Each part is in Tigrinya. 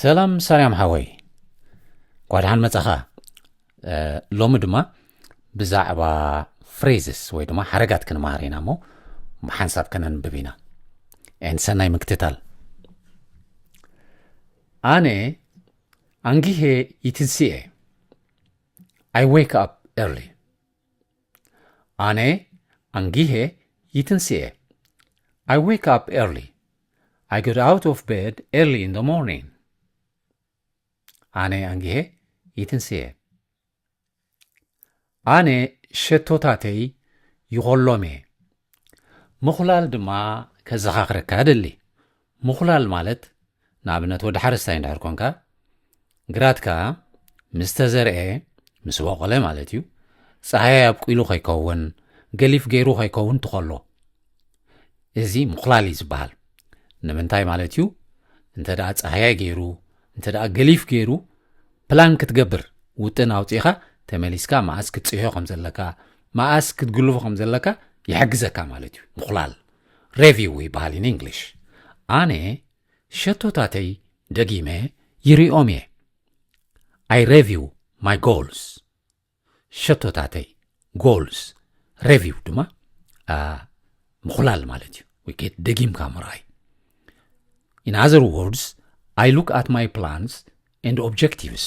ሰላም ሳርያም ሓወይ፣ እንኳ ደሓን መጻኻ። ሎሚ ድማ ብዛዕባ ፍሬዝስ ወይ ድማ ሓረጋት ክንመሃር ኢና እሞ ሓንሳብ ከነንብብ ኢና። And ሰናይ ምክትታል። ኣነ ኣንጊሄ ይትንስኤ። I wake up early. ኣነ ኣንጊሄ ይትንስኤ። I wake up early. I get out of bed early in the morning. ኣነ ኣንጊሄ ይትንስኤ። ኣነ ሸቶታተይ ይኾሎም እየ። ምኹላል ድማ ከዘኻኽረካ ደሊ። ምኹላል ማለት ንኣብነት ወዲ ሓረስታይ እንድሕር ኮንካ፣ ግራትካ ምስ ተዘርኤ፣ ምስ በቆለ ማለት እዩ፣ ጸሃያይ ኣብቂሉ ከይከውን፣ ገሊፍ ገይሩ ከይከውን ትኾሎ። እዚ ምኹላል እዩ ዝበሃል። ንምንታይ ማለት እዩ? እንተ ደኣ ጸሃያይ ገይሩ፣ እንተ ደኣ ገሊፍ ገይሩ፣ ፕላን ክትገብር ውጥን ኣውጺእኻ፣ ተመሊስካ መኣስ ክትጽህዮ ከም ዘለካ፣ መኣስ ክትግልፎ ከም ዘለካ ይሕግዘካ ማለት እዩ። ምኹላል፣ ሬቪው ይበሃል in English። ኣነ ሸቶታተይ ደጊመ ይሪኦም እየ። I review my goals. ሸቶታተይ፣ ጎልስ፣ ሬቪው ድማ ምኹላል ማለት እዩ። ወይ ከ ደጊምካ ምርኣይ። In other words, I look at my plans and objectives.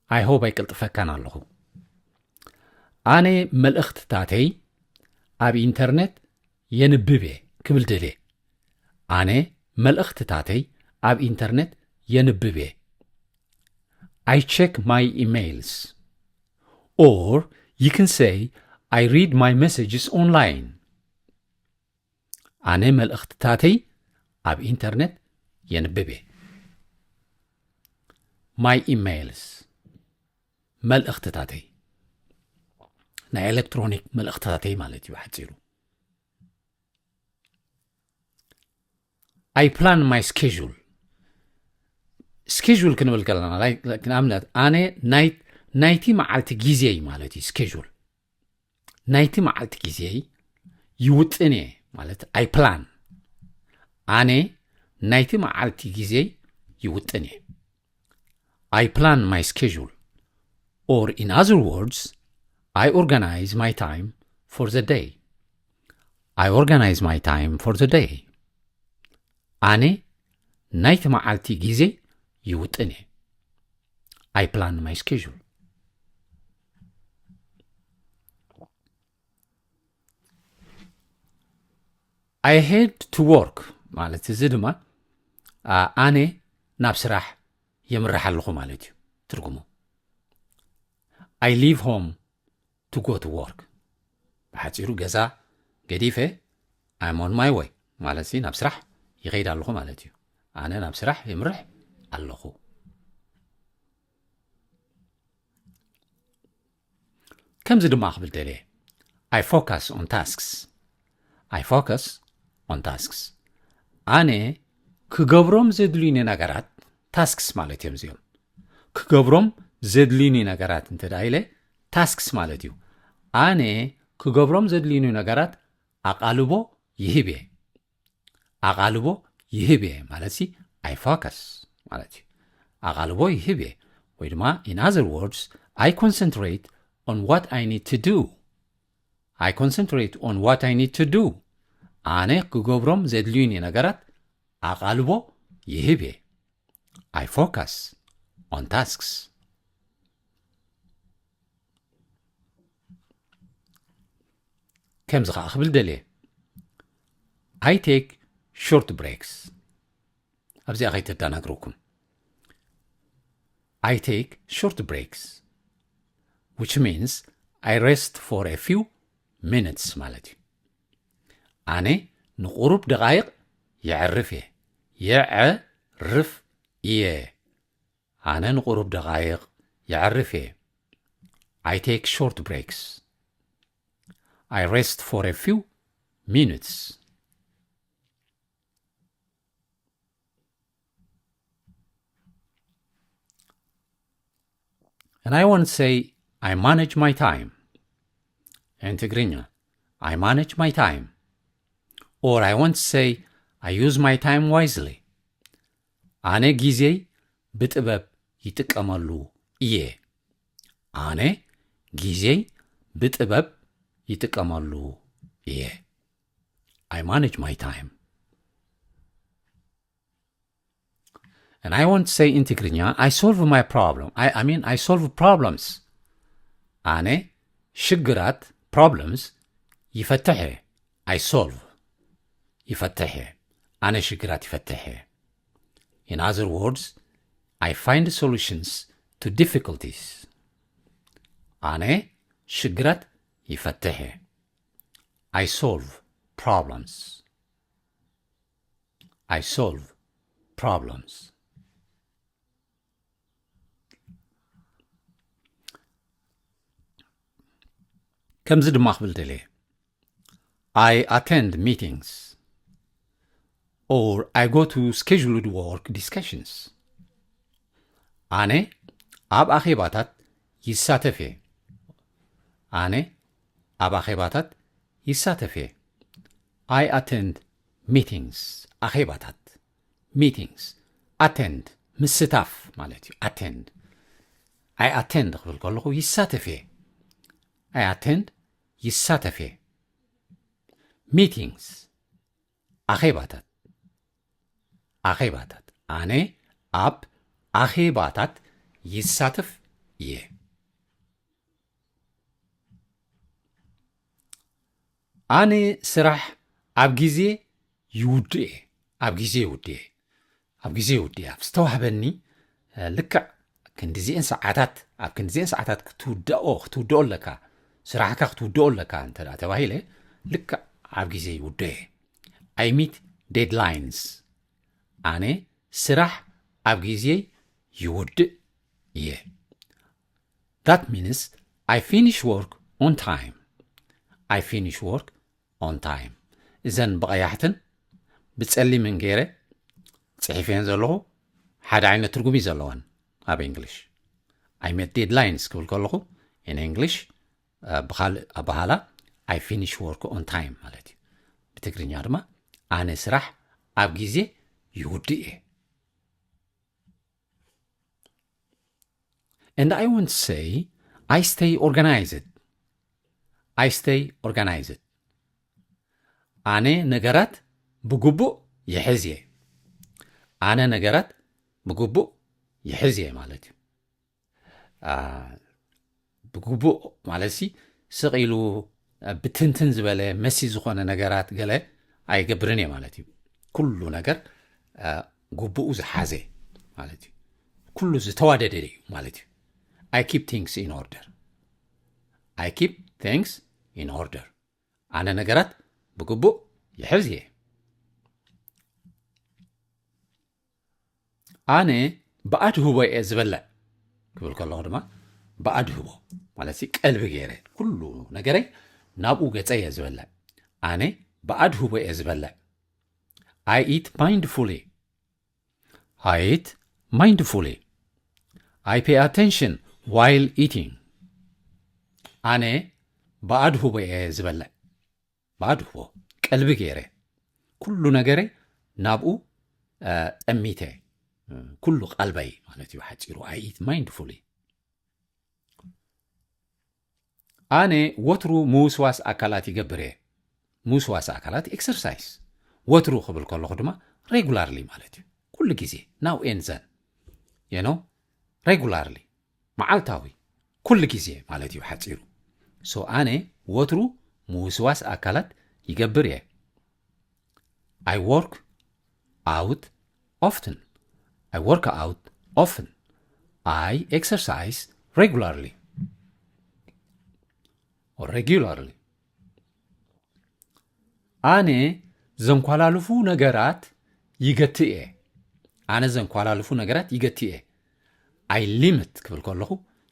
I hope ኣይቅልጥፈካን ኣለኹ። ኣነ መልእኽትታተይ ኣብ ኢንተርኔት የንብብ እየ ክብል ደልየ። ኣነ መልእኽትታተይ ኣብ ኢንተርኔት የንብብ እየ። I check my emails. Or you can say, I read my messages online. ኣነ መልእኽትታተይ ኣብ ኢንተርኔት የንብብ እየ። My emails፣ መልእኽትታተይ፣ ናይ ኤሌክትሮኒክ መልእኽትታተይ ማለት እዩ ሓጺሩ። I plan my schedule. ስኬጁል ክንብል ከለና ንኣብነት ኣነ ናይቲ መዓልቲ ግዜይ ማለት እዩ። ስኬጁል ናይቲ መዓልቲ ግዜይ ይውጥን እየ ማለት፣ I plan። ኣነ ናይቲ መዓልቲ ግዜይ ይውጥን እየ። I plan my schedule. Or in other words, I organize my time for the day. I organize my time for the day. ኣነ ናይቲ መዓልቲ ግዜይ ይውጥን እየ። I plan my schedule. I head to work ማለት እዚ ድማ ኣነ ናብ ስራሕ የምርሕ ኣለኹ ማለት እዩ ትርጉሙ። I leave home to go to work። ብሓጺሩ ገዛ ገዲፈ I'm on my way ማለት ሲ ናብ ስራሕ ይኸይድ ኣለኹ ማለት እዩ። ኣነ ናብ ስራሕ የምርሕ ኣለኹ። ከምዚ ድማ ክብል ደልየ፣ I focus on tasks. I focus on tasks. ኣነ ክገብሮም ዘድልዩኒ ነገራት፣ ታስክስ ማለት እዮም እዚኦም። ክገብሮም ዘድልዩኒ ነገራት እንተ ደኣ ኢለ፣ ታስክስ ማለት እዩ። ኣነ ክገብሮም ዘድልዩኒ ነገራት ኣቓልቦ ይህብ እየ። ኣቓልቦ ይህብ እየ ማለት ሲ፣ I focus ማለት እዩ። ኣቓልቦ ይህብ እየ ወይ ድማ in other words, I concentrate on what I need to do. I concentrate on what I need to do. ኣነ ክገብሮም ዘድልዩኒ ነገራት ኣቓልቦ ይህብ እየ። I focus on tasks. ከምዚ ኸዓ ክብል ደልየ፣ I take short breaks. ኣብዚኣ ከይተደናግረኩም። I take short breaks, which means I rest for a few minutes ማለት እዩ። ኣነ ንቁሩብ ደቓይቕ የዕርፍ እየ። የዕርፍ እየ። ኣነ ንቁሩብ ደቓይቕ የዕርፍ እየ። I take short breaks. I rest for a few minutes. And I want to say, I manage my time. In ትግርኛ, I manage my time. Or I want to say, I use my time wisely. ኣነ ግዜይ ብጥበብ ይጥቀመሉ እየ። ኣነ ግዜይ ብጥበብ ይጥቀመሉ እየ። I manage my time. And I want to say in Tigrinya, I solve my problem. I, I mean, I solve problems. ኣነ ሽግራት problems ይፈትሕ እየ። I solve ይፈትሕ እየ። ኣነ ሽግራት ይፈትሕ እየ። In other words, I find solutions to difficulties. ኣነ ሽግራት ይፈትሕ እየ። I solve problems. I solve problems. ከምዚ ድማ ክብል ደልየ። I attend meetings or I go to scheduled work discussions. ኣነ ኣብ ኣኼባታት ይሳተፍ እየ። ኣነ ኣብ ኣኼባታት ይሳተፍ እየ። I attend meetings. ኣኼባታት። Meetings. Attend. ምስታፍ ማለት እዩ። Attend. I attend ክብል ከለኹ ይሳተፍ እየ። I attend ይሳተፍ እየ። Meetings. ኣኼባታት። ኣኼባታት። ኣነ ኣብ ኣኼባታት ይሳተፍ እየ። ኣነ ስራሕ ኣብ ግዜ ይውድእ እየ። ኣብ ግዜ ይውድእ እየ። ኣብ ግዜ ይውድእ እየ። ኣብ ዝተዋህበኒ፣ እ፣ ልክዕ ክንዲዚኤን ሰዓታት፣ ኣብ ክንዲዚኤን ሰዓታት ክትውድኦ፣ ክትውድኦ ኣለካ፣ ስራሕካ ክትውድኦ ኣለካ እንተ ደኣ ተባሂለ፣ ልክዕ ኣብ ግዜ ይውድእ እየ። I meet deadlines. ኣነ ስራሕ ኣብ ግዜ ይውድእ እየ። That means I finish work on time. I finish work on time. እዘን ብቐያሕትን ብጸሊምን ገይረ ጽሒፈን ዘለኹ ሓደ ዓይነት ትርጉም እዩ ዘለወን ኣብ English። I meet deadlines ክብል ከለኹ in English፣ እ፣ ብኻልእ ኣበሃላ I finish work on time ማለት እዩ። ብትግርኛ ድማ ኣነ ስራሕ ኣብ ግዜ ይውድእ እየ። And I want to say, I stay organized. I stay organized. ኣነ ነገራት ብግቡእ ይሕዝ እየ። ኣነ ነገራት ብግቡእ ይሕዝ እየ ማለት እዩ። አ፣ ብግቡእ ማለት ሲ ስቕ ኢሉ፣ አ፣ ብትንትን ዝበለ መሲ ዝኾነ ነገራት ገለ ኣይገብርን እየ ማለት እዩ። ኩሉ ነገር፣ አ፣ ግቡኡ ዝሓዘ ማለት እዩ። ኩሉ ዝተዋደደ እዩ ማለት እዩ። I keep things in order. I keep things in order. ኣነ ነገራት ብግቡእ ይሕዝ እየ። ኣነ ብኣድህቦ እየ ዝበልዕ ክብል ከለኹ ድማ ብኣድህቦ ማለት ሲ ቀልቢ ገይረ ኩሉ ነገረይ ናብኡ ገጸ እየ ዝበልዕ። ኣነ ብኣድህቦ እየ ዝበልዕ። I eat mindfully. I eat mindfully. I pay attention while eating. ኣነ ብኣድህቦ እየ ዝበልዕ። ብኣድህቦ ቀልቢ ገይረ ኩሉ ነገረይ ናብኡ፣ እ፣ ጠሚተ፣ እ፣ ኩሉ ቀልበይ ማለት እዩ ሓጺሩ። I eat mindfully. ኣነ ወትሩ ምውስዋስ ኣካላት ይገብር እየ። ምውስዋስ ኣካላት exercise። ወትሩ ክብል ከለኹ ድማ regularly ማለት እዩ። ኩሉ ግዜ፣ now and then። You know? Regularly። መዓልታዊ። ኩሉ ግዜ ማለት እዩ ሓጺሩ። So ኣነ ወትሩ ምውስዋስ ኣካላት ይገብር እየ። I work out often. I work out often. I exercise regularly. Or regularly. ኣነ ዘንኳላልፉ ነገራት ይገትእ እየ። ኣነ ዘንኳላልፉ ነገራት ይገትእ እየ። I limit ክብል ከለኹ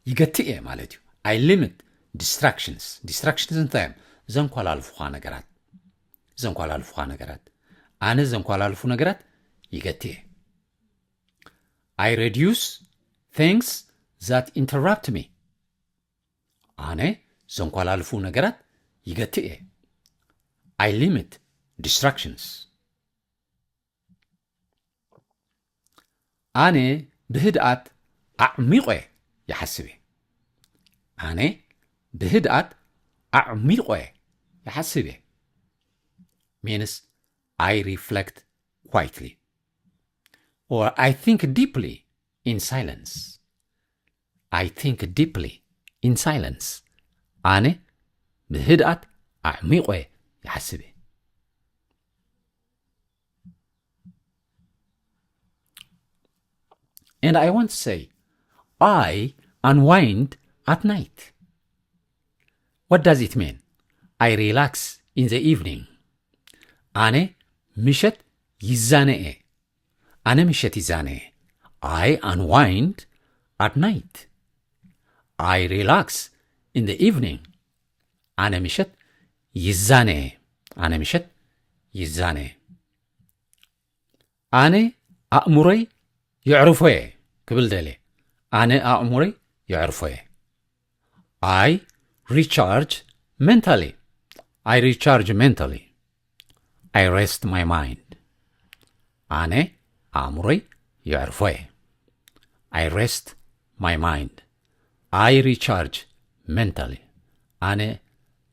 ይገትእ እየ ማለት እዩ። I limit distractions. Distractions እንታይ እዮም? ዘንኳላልፉኻ ነገራት። ዘንኳላልፉኻ ነገራት። ኣነ ዘንኳላልፉ ነገራት ይገትእ እየ። I reduce things that interrupt me. ኣነ ዘንኳላልፉ ነገራት ይገትእ እየ። I limit distractions. ኣነ ብህድኣት ኣዕሚቖ ይሓስብ እየ። ኣነ ብህድኣት ኣዕሚቖ ይሓስብ እየ። Means I reflect quietly. Or I think deeply in silence. I think deeply in silence. ኣነ ብህድኣት ኣዕሚቖ ይሓስብ እየ። And I want to say, I unwind at night. What does it mean? I relax in the evening. ኣነ ምሸት ይዛነ እየ። ኣነ ምሸት ይዛነ እየ። I unwind at night. I relax in the evening. ኣነ ምሸት ይዛነ እየ። ኣነ ምሸት ይዛነ እየ። ኣነ ኣእምሮይ የዕርፎ እየ ክብል ደልየ። ኣነ ኣእምሮይ የዕርፎ እየ። I recharge mentally. I recharge mentally. I rest my mind. ኣነ ኣእምሮይ የዕርፎ እየ። I rest my mind. I recharge mentally. ኣነ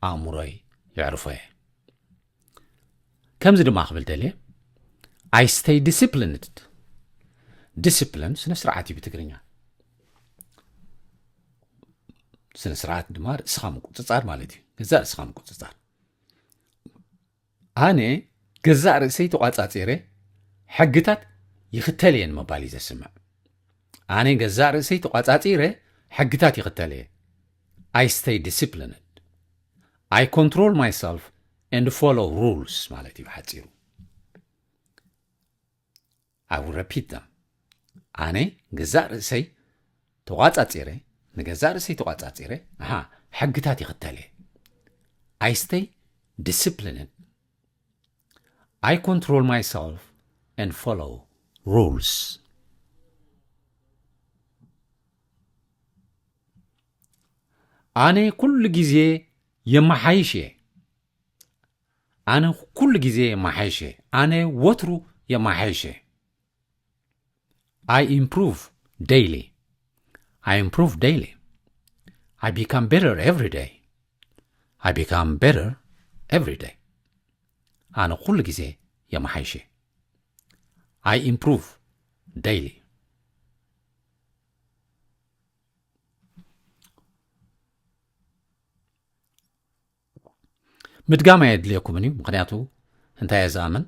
ኣእምሮይ የዕርፎ እየ። ከምዚ ድማ ክብል ደልየ፣ I stay disciplined. Discipline ስነ ስርዓት እዩ ብትግርኛ። ስነ ስርዓት ድማ ርእስኻ ምቁጽጻር ማለት እዩ። ገዛእ ርእስኻ ምቁጽጻር። ኣነ ገዛእ ርእሰይ ተቋጻጺረ ሕግታት ይኽተል እየ ንምባል እዩ ዘስምዕ። ኣነ ገዛእ ርእሰይ ተቋጻጺረ ሕግታት ይኽተል እየ። I stay disciplined. I control myself and follow rules ማለት እዩ ብሓጺሩ። I will repeat them. ኣነ ገዛእ ርእሰይ ተቋጻጺረ፣ ንገዛእ ርእሰይ ተቋጻጺረ፣ ኣሃ፣ ሕግታት ይኽተል እየ። I stay disciplined. I control myself and follow rules. ኣነ ኩሉ ግዜ የመሓይሽ እየ። ኣነ ኩሉ ግዜ የመሓይሽ እየ። ኣነ ወትሩ የመሓይሽ እየ። I improve daily. I improve daily. I become better every day. I become better every day. ኣነ ኩሉ ግዜ የመሓይሽ እየ። I improve daily. ምድጋም ኣየድልየኩምን እዩ። ምኽንያቱ እንታይ እየ ዝኣምን፣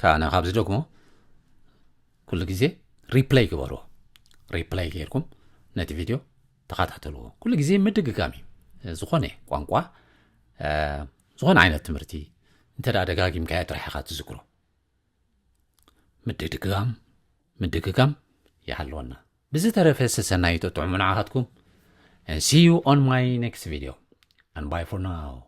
ከኣ ኣነ ካብ ዝደግሞ ኩሉ ግዜ replay ግበርዎ። Replay ጌርኩም ነቲ ቪድዮ ተኸታተልዎ። ኩሉ ግዜ ምድግጋም እዩ። ዝኾነ ቋንቋ፣ እ፣ ዝኾነ ዓይነት ትምህርቲ እንተ ደኣ ደጋጊምካዮ ጥራሕ ኢኻ ትዝክሮ። ምድግጋም፣ ምድግጋም ይሃልወና። ብዝተረፈ ሰሰናዩ ጥዑም ንዓኻትኩም። And see you on my next video. And bye for now.